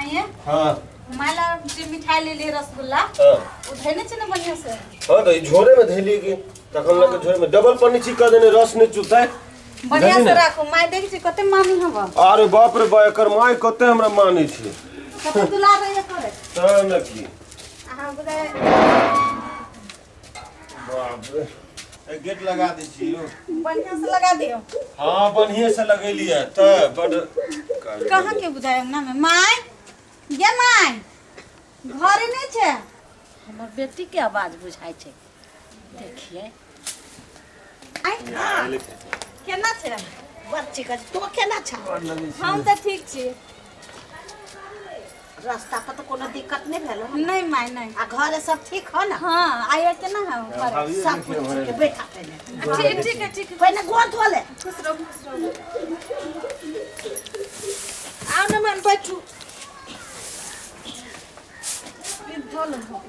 आइए। हाँ। माला जे मिठाई ले लिए रसगुल्ला, हाँ। ओ धैने छै ने बढ़िया से? हाँ, तऽ ई झोरे में धैलिए कि तखन लग झोरे में डबल पन्नी छी कऽ देने, रस नहीं चुतै। बढ़िया बुझलियै से ने? राखू। माय देख छी कते मामी हब। अरे बाप रे बा, एकर माय कते हमरा मानै छै। कते दुलार रहिए करे। तऽ ने की। अहाँ बुझाय। बाप रे, ए, गेट लगा दै छी यौ। बढ़िया से लगा दियो। हाँ, बढ़िया से लगेलियै तऽ बड। कहाँ के बुझाय अंगना में? माय गे माय, घरे नहीं छै? हमर बेटी के आवाज बुझाइ छै, देखिए। आइ केना छै? बड़ ठीक छै, तो केना छ? हम तऽ ठीक छी। रास्ता पर तऽ कोनो दिक्कत नहि भेलो? नहीं माय, नहीं। आ घरे सब ठीक हो ना? हाँ, आइए केना है घरे? सब कुछ ठीक है। बैठा पहले। ठीक, ठीक है, ठीक है। पहले गोड़ धो ले। खुश रहो, खुश रहो। आओ ना मन, बैठू। धो लो।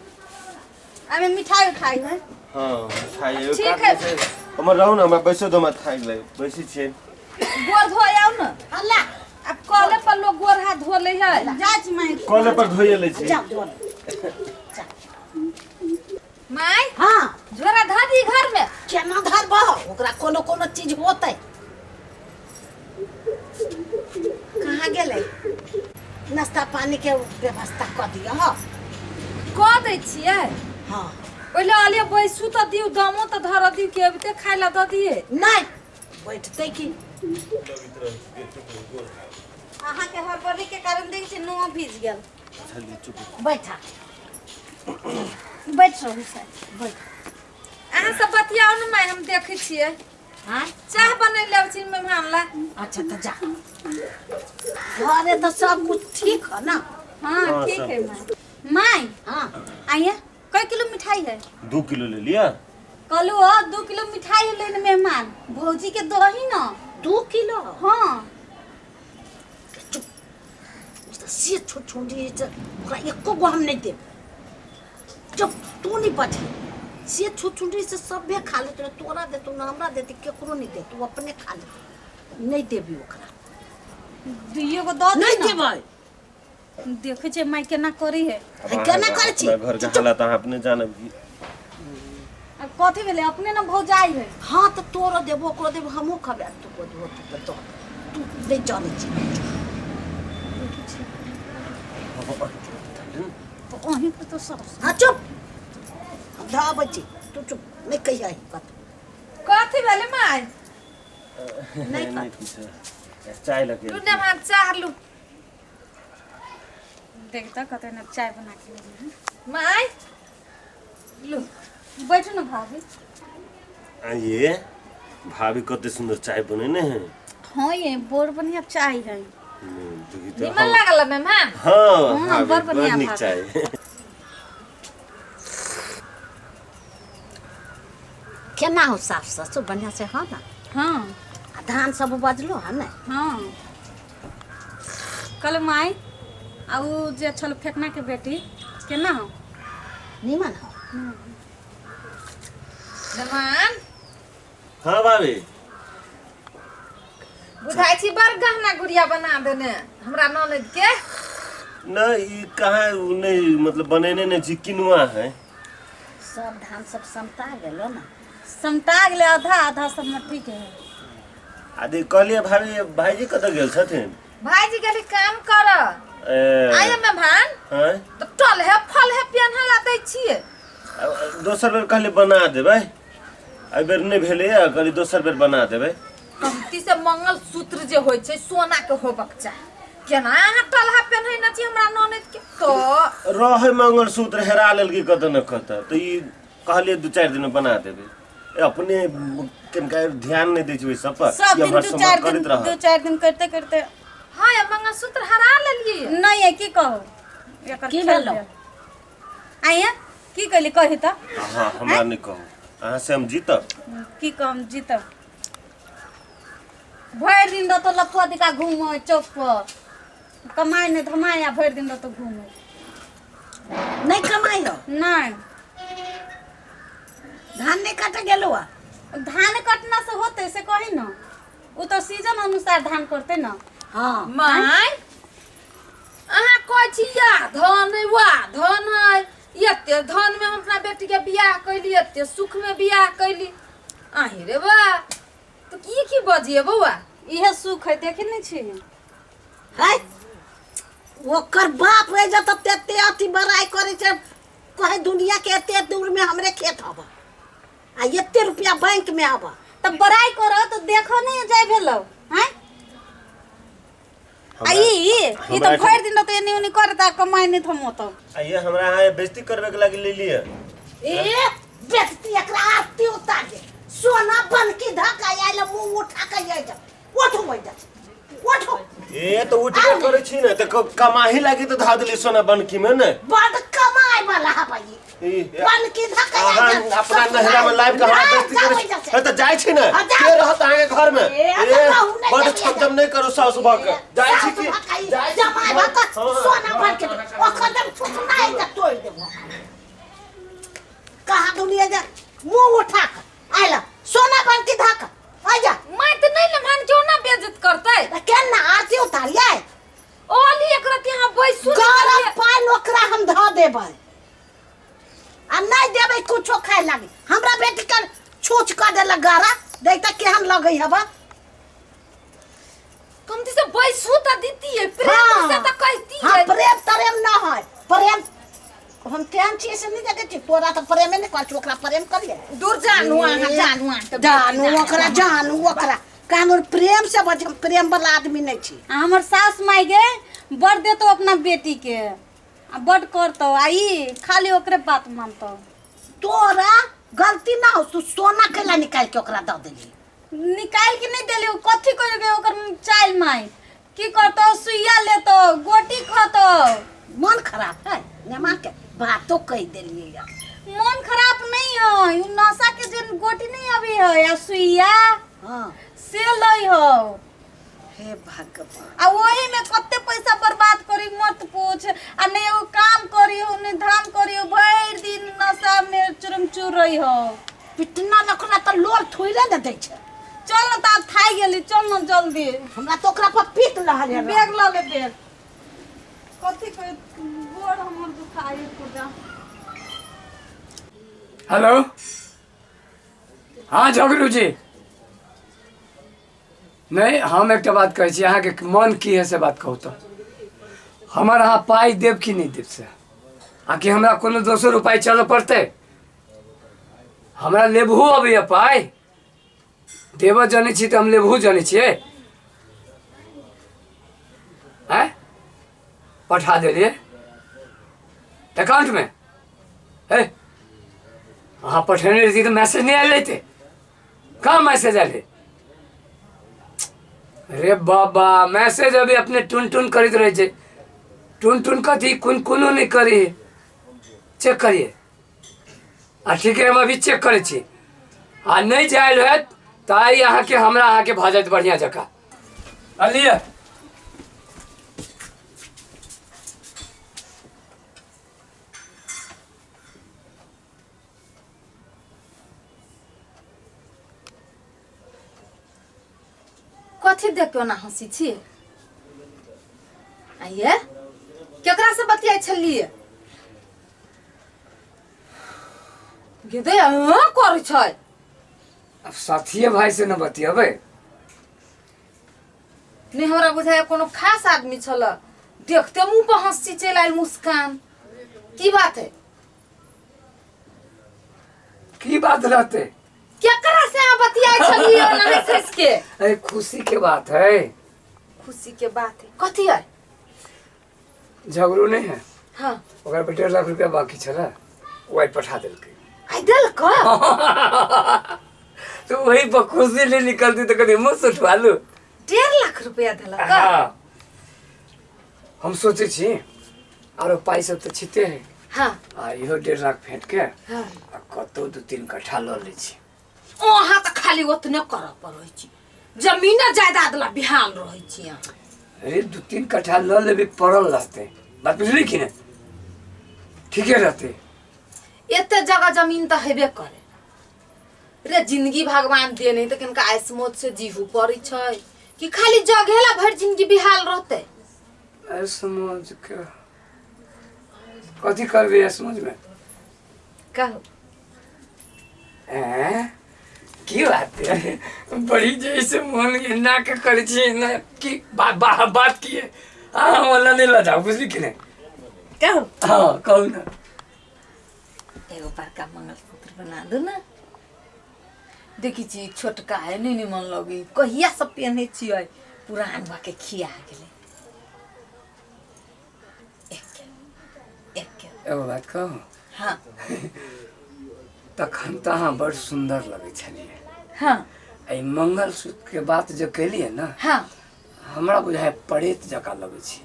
अबे मिठाई उठाई है। हाँ, मिठाई। ठीक है। हमर रहू ने, हमरा बैसो दो, हमरा थाकि लागि बैसै छियै। गोड़ धो आउ ने। अल्लाह। अब कले पर लोग गोड़ हाथ धो ले है। जा छी माय। कले पर धोइए लै छी। जाओ, धो ले। माय। हाँ। झोरा धर दी घर में। केना धरबो? ओकरा कोनो कोनो चीज होतै। कहाँ गेलै? नाश्ता पानी के व्यवस्था कऽ दिअ। हँ। कऽ दै छियै। हाँ। पहिले अलिए बैसू तऽ दियौ, दमो तऽ धरऽ दियौ कि अबिते खाय लए दऽ दियै। नहि बैठतै की? अहाँके हड़बड़ी के कारण देख छी नुआ भीज गेल। बैठा। बैठ रहू सर। बैठ। अहाँ सब बतियाउ ने माय, हम देखै छियै। हाँ। चाह बनेले छी मेहमान ला। अच्छा, तऽ जा। घरे तऽ सब कुछ ठीक है ना? हाँ। हाँ, ठीक सब है माय। माय। हाँ। आइए, कई किलो मिठाई है? 2 किलो ले लिया। कहलू हो, 2 किलो मिठाई लेने मेहमान भौजी के दही न। 2 किलो? हाँ। चुप, तऽ से छोट छोटी छै, ओकरा एको गो हम नहि देब। चुप, तू नहीं बच। से छुछुंडी से सभे खा लेते, तोरा देतौ ना हमरा देते, केकरो नहीं देतौ, अपने खा लेतौ। नहीं देबी ओकरा। दुइयो गो दऽ नहीं दे। देबै। ने देखै छै माय केना करी है। केना करै छी? अपना घर के हालत अहाँ अपने जानब की। अब कथी भेलै? अपने ने भौजाई है। हाँ, तऽ तोरो देबो, ओकरो देबो, हमहूँ खबै। तू को देबो, तू तऽ दऽ दे। तू नहीं जानै छी। तऽ अहीं के तो सब। हाँ, चुप, हम धऽ अबै छी, तू चुप, नहीं कहिया कतौ। कथी भेलै माय? नहीं। नहीं किछु, चाय लगे। लू मेहमान, चाह लू। देख तऽ कते ने चाय बना के लेने हैं। माय, लू। बैठू ने भाभी। आइए भाभी, कते सुंदर चाय बनेने हैं। हाँ, ये बड़ बढ़िया चाय है। देखी तऽ। निमन लागल मेहमान? हाँ। हाँ, भाभी, बड़ बढ़िया बड़ नीक भाभी। चाय। केना हो सास ससुर, बढ़िया से हो ना? हाँ। आ धान सब उपजलो है ने? हाँ। कल माय, आ उ जे छल फेकना के बेटी, केना हो? निमन हो। मेहमान। हाँ भाभी। बुझाइ छी बड़ गहना गुड़िया बना देने हमरा ननद के। नहीं, ई कहाँ उ नहीं, मतलब बनेने नहीं छी, किनुआ है। सब धान सब समटा गेलो ना? समटा गेलै, आधा आधा सब में ठीक है। आ दे कहलिए भाभी, भाईजी कतऽ गेल छथिन? भाईजी गेली काम कर। ए, आइए मेहमान। हाँ? तऽ टल है फल है पेन्हला ला दै छियै। दोसर बेर कहलिए बना देबै, एहि बेर नहि भेलैए, कहलिए दोसर बेर बना देबै। कमती से मंगलसूत्र जे होइ छै, सोना के होबक चाही। केना अहाँ टलहा पेन्है न छी हमरा ननद के तऽ? रहै मंगलसूत्र, हेरा लेलकै कतऽ ने कतऽ, तऽ ई कहलिए 2-4 दिन मे बना देबै। ए, अपने कनिका ध्यान नहि दै छै ओहि सब पर। सब ई दिन हमर दू समय चारि दिन करैत रहत। 2-4 दिन करते करते। हाँ, ये मंगलसूत्र हरा लेलियै। नहीं है, की कहू एकर की खेल भेलौ? भेल। आइए, की कहली, कही तऽ। हाँ, हमरा नहि कहू, अहाँ से हम जीतब। की कहम जीतब? भरि दिन रहतो लफुआ दिका घूमै चौक पर, कमाइ नहि धमाइ आ भरि दिन रहतो घूमै। नहीं कमाई हो? नहीं। धान नहीं काटे गेलो आ? धान कटना से होते से कही न, उ तो सीजन अनुसार धान करते न। हाँ। माय, अहाँ कहि छी या धन है वा धन है एते धन में हम अपना बेटी के बियाह कैली एते सुख में बियाह कैली आही रे बा तो की की बजिए बौआ इहे सुख है देखे नहीं छी है ओकर बाप रह जाता तेते अथी बड़ाई करे छै कहे दुनिया के एते दूर में हमरे खेत हब आ एते रुपया बैंक में हब तब बड़ाई करो तो देखो नहीं जाय भेलो हैं आ ई ई तो हमरा भरि दिन तो एनी ओनी करता कमाई नहीं थमोतो आ ये हमरा अहाँ बेइज्जती करबे के लागी ले लिअ ए बेजती एकरा आरती उतार दे सोना बन के धक आयल मुंह उठा के आइ जा उठो बैठ जा उठो ए तो उठबे करै छी ने तऽ कमाही लागी तऽ धऽ देली सोना बनकी में ने बड कमाए वाला है भाई ई, बन के धक आयल अहाँ जा अपना नहिरा में लाइब के हमरा बेइज्जती करै छी हे तऽ जाइ छी ने हाँ, जा। के रहत अहाँके घर में ए, ए तऽ रहू नहि बड जाइए। छमछम नहि करू सासु भऽ के जाइ छी की जाइ छी जमाए भक हाँ, सोना हाँ, बन के ओकर दम छुटना है त तोड़ देबो कहाँ दुनिया जा मुंह उठा के आयल सोना बन के धक आ जा माय तऽ नहि ने मान क्यों ना बेइज्जत करतै त केना आरती उतारियै ओली एकरा यहाँ बैसू ने गरम करियै। पानि ओकरा हम धऽ देबै आ नहि देबै कुछो खाय लागी हमरा बेटी के छूछ कऽ देलक गारा देखता केहन लगै हबा कमती से बैसू तऽ दीतियै प्रेम से तऽ कहतियै हाँ प्रेम तरेम न है प्रेम हम केहन छियै से नहि देखै छी तोरा तऽ प्रेमे नहि करै छी ओकरा प्रेम करियै दूर जानू अहाँ जानू अहाँ तऽ जानू ओकरा जानू ओकरा कानून प्रेम से बच हम प्रेम वाला आदमी नहीं छी आ हमर सास माय गे बड़ देतो अपना बेटी के आ बड़ करतो आ ई खाली ओकरे बात मानतो तोरा गलती ना हो तू सोना कैला निकाल के ओकरा दऽ देली निकाल के नहीं देली कथी कर के ओकर चाइल माय की करतो सुइया लेतो गोटी खतो मन खराब है नेमा के बातो कह देलिए या मन खराब नहीं है उ नशा के जे गोटी नहीं अभी है आ सुइया हाँ से लै हो हे भगवान आ वही में कते पैसा बर्बाद करी मत पूछ आ नहीं एगो काम करी हो नहीं धाम करी हो भरि दिन नशा में चुरम चुर रही हो पिटना लखना तऽ लोल थोड़े ने दै छै चल न तऽ आब थाकि गेली चल न जल्दी हमरा तऽ ओकरा पर पीट रहल है बैग लऽ ले बैग कथी कहे गोड़ हमर दुखाइ पूरा हेलो हाँ झगड़ू जी नहीं हम एकटा बात कहै छी अहाँके मन की है से बात कहू तऽ हमर अहाँ पाइ देब कि नहि देब से आकि हमरा कोनो दोसर उपाय चलऽ पड़तै हमरा लेबहु अबैए पाइ देबऽ जनै छी तऽ हम लेबहु जनै छियै आँय पठा देलियै अकाउंटमे हे अहाँ पठेने रहियै तऽ मैसेज नहि आयल रहितै कहाँ मैसेज आयल रे बाबा मैसेज अभी अपने टुन टुन करैत रहै छै टुन टुन कथी कोन कोनो नहि करी चेक करिए आ ठीक है हम अभी चेक करै छी आ नहि जायल होयत तऽ आइ अहाँके हमरा अहाँके भऽ जायत बढ़िआँ जकाँ आ लिअ कथी देख के ओना हँसी छी आइये केकरा से बतियाइ छलियै गे करै छै अब साथिए भाई से न बतियेबै नहि हमरा बुझाय कोनो खास आदमी छल देखते मुंह पर हंसी चलि आयल मुस्कान की बात है की बात रहते केकरा से अहाँ बतियाइ छलियै ओना हँसि हँसि के अरे खुशी के बात है खुशी के बात है कथी है झगड़ो नहीं है हाँ ओकरा पर 1.5 लाख रुपया बाकी छलै ओ आइ पठा देलकै आइ देलक तो वही पर खुशी ले निकलती तो कभी मुँह से उठवा लू 1.5 लाख रुपया देलक हाँ हम सोचे छी आरो पाइ सब तऽ छिते है हाँ आ इहो 1.5 लाख फेंट के हाँ आ कतौ 2-3 कट्ठा लऽ लै छी अहाँ तऽ खाली ओतने करऽ पड़ै छी जमीने जायदाद ला बिहान रहै छी अहाँ अरे 2-3 कट्ठा लऽ लेबै पड़ल रहतै बात बुझली कि नहि ठीके रहतै एते जगह जमीन तऽ हेबे करे रे जिंदगी भगवान दे नहीं तऽ किनका ऐस मौत से जीहू पड़ै छै कि खाली जगहे ला भरि जिंदगी बिहाल रहतै ऐसे मौज के कथी करबै समझमे कहू हैं? की बात है बड़ी जैसे मन एना के करै छी एना की बात बा, बात की है हाँ वाला नहीं लजाओ बुझली कि नहीं कहू हाँ कहू ना एगो बड़का मंगलसूत्र बना दू ना देखी छी छोटका है नहीं निमन लगी कहिया सब पहने छियै पुरान भऽ के खिया गेलै एक के एगो बात कहू हाँ तखन तऽ अहाँ बड़ सुन्दर लगै छलियै हाँ एहि मंगलसूत्र के बात जे केलियै ने हाँ हमरा बुझाय परेत जकाँ लगै छै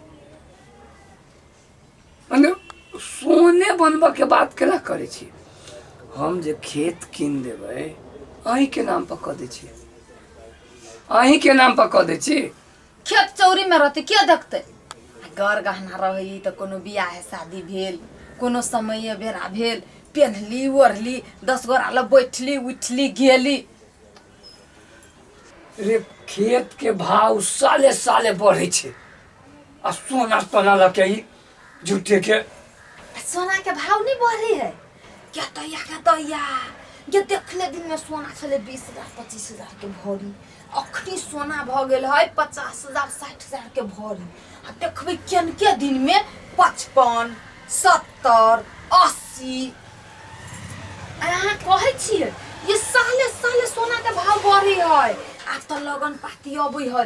मने सोने बनबऽ के बात केना करै छी हम जे खेत कीन देबै अहीँके नाम पर कऽ दै छी अहीँके नाम पर कऽ दै छी खेत चौरी में रहते के देखते आ गर गहना रही तऽ कोनो बियाह शादी भेल कोनो समय बेरा भेल पेन्हली ओढ़ली 10 गोरा लग बैठली उठली गेली रे खेत के भाव साले साले बढ़ै छै आ सोना तोना लऽ के ई झूठे के सोना के भाव नहीं बढ़े है क्या तैया क्या तैया ये देखले दिन में सोना छले 20,000 25,000 के भरी अखनी सोना भ गेल है 50,000 60,000 के भरी आ देखबे केनके दिन में 55 70 80 अहाँ कहै छियै ये साले साले सोना के भाव बढ़े है आब तऽ लगन पाती अबै है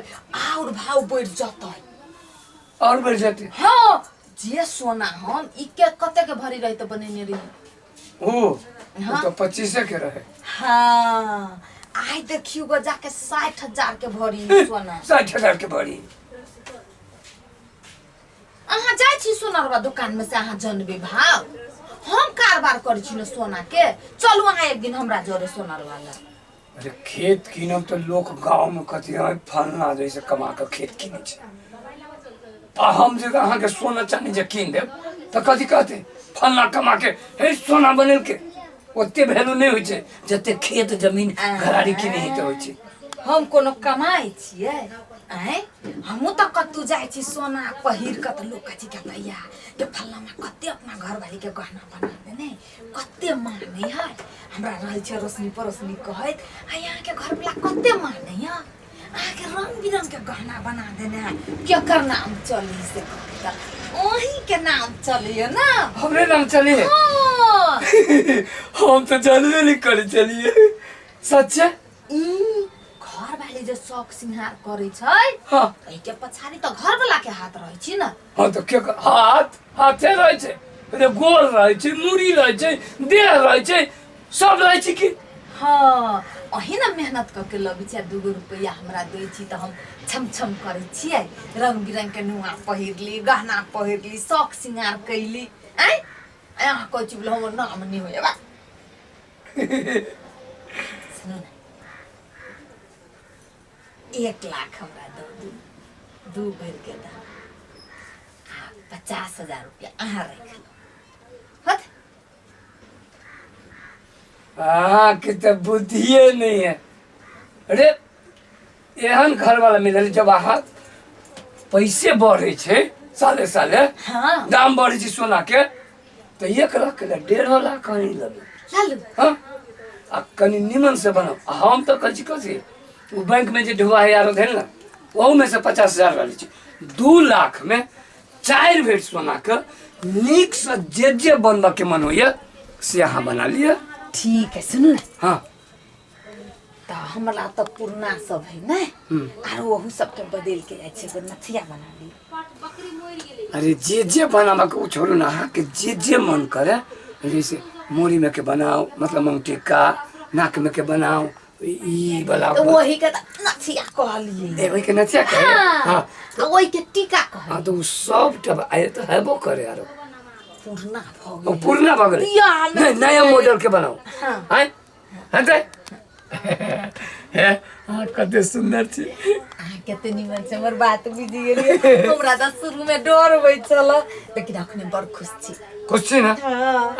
और भाव बढ़ जतै और बढ़ जेतै हाँ जे सोना हम ई के कते के भरी रही तऽ बनेने रही ओ हाँ। तो 25 के रहे हाँ आइ देखियो गो जाके 60,000 के भरी सोना 60,000 के भरी अहाँ जाइ छी सोनरवा दुकान में से अहाँ जनबे भाव हम कारोबार करै छी ने सोना के चलू अहाँ एक दिन हमरा जोरे सोनरवा लग अरे खेत कीनब तऽ लोक गाँव में कथी है फलना जैसे कमा कऽ खेत कीनै छै आ हम जे अहाँके सोना चानी जे कीन देब तऽ कथी कहतै फलना कमा के हे सोना बनेलकै ओते वैल्यू नहि होइ छै जते खेत जमीन घरारी कीनै है तऽ होइ छै हम कोनो कमाइ छियै आँय हमहूँ तऽ कतहु जाइ छी सोना पहिर कऽ तऽ लोक कहै छै क्या भैया के फल्लामा कते अपना घरवालीके गहना बना देने कते मानै है हमरा रहै छै रोशनी पड़ोसनी कहैत आ अहाँके घरवला कते मानै है अहाँके रंग बिरंगके गहना बना देने है केकर नाम चली से कहत अहीँके नाम चलिए ना हमरे नाम चली हाँ हम तऽ जानबे नहि करै छलियै सच्चे ई घरवाली जे शौक सिंहार करै छै हाँ एहिके पछाड़ी तऽ घरवला के हाथ रहै छी ने हाँ तऽ के हाथ हाथे रहै छै रे गोर रहै छै मुड़ी रहै छै देह रहै छै सब रहै छै की हाँ अही ने मेहनत कऽ के लबै छी आ दूगो रुपैआ हमरा दै छी तऽ हम छम छम करै छियै रंग बिरंग के नुआ पहिरली गहना पहिरली शौक सिंगार कैली आँय अहाँ कहै छी बोले हमर नाम नहि होइए बा सुनू ने 1 लाख हमरा दऽ दू दू भरि के दाम आ 50,000 रुपया अहाँ राखि लू होत अहाँके तऽ बुद्धिए नहि है अरे एहन घरवाला मिलल जब अहाँ पैसे बढ़ै छै साले साले हाँ दाम बढ़ै छै सोनाके तऽ 1 लाख के 1.5 लाख अहीं लेबै लालू हाँ आ कनि निमन से बनाउ आ हम तऽ कहै छी कथी ओ बैंक में जे ढुआ हजार भेल ने ओहूमे से 50,000 रहै छै 2 लाख में 4 भरि सोनाके नीकसँ जे जे बनबऽके मन होइए से अहाँ बना लिअ ठीक है सुनू ने हाँ तऽ हमरा तऽ पुरना सब है ने आरो ओहू सबके बदलि के जाइ छै एगो नथिया बना ली अरे जे जे बनाबऽके ओ छोड़ू ने अहाँके जे जे मन करे जैसे मूड़ी में के बनाओ मतलब मंगटीका नाक में के बनाओ ई वाला तऽ वही के तऽ नथिया कहलियै ए ओहि के नथिया कहे हाँ आ ओहि के टीका कहलियै हाँ तो उ सब टब आए तो हेबो करे आरो पुरना भऽ ओ गेल पुरना भऽ गेलै बियाह मे नहीं नया मॉडल के बनाओ हाँ। आय हाँ ते हे अहाँ कते सुंदर छी अहाँ कते निमन से हमर बात बुझि गेलियै हमरा तऽ शुरू में डर होइ छल लेकिन अखने बड़ खुश छी खुश छी ना हाँ।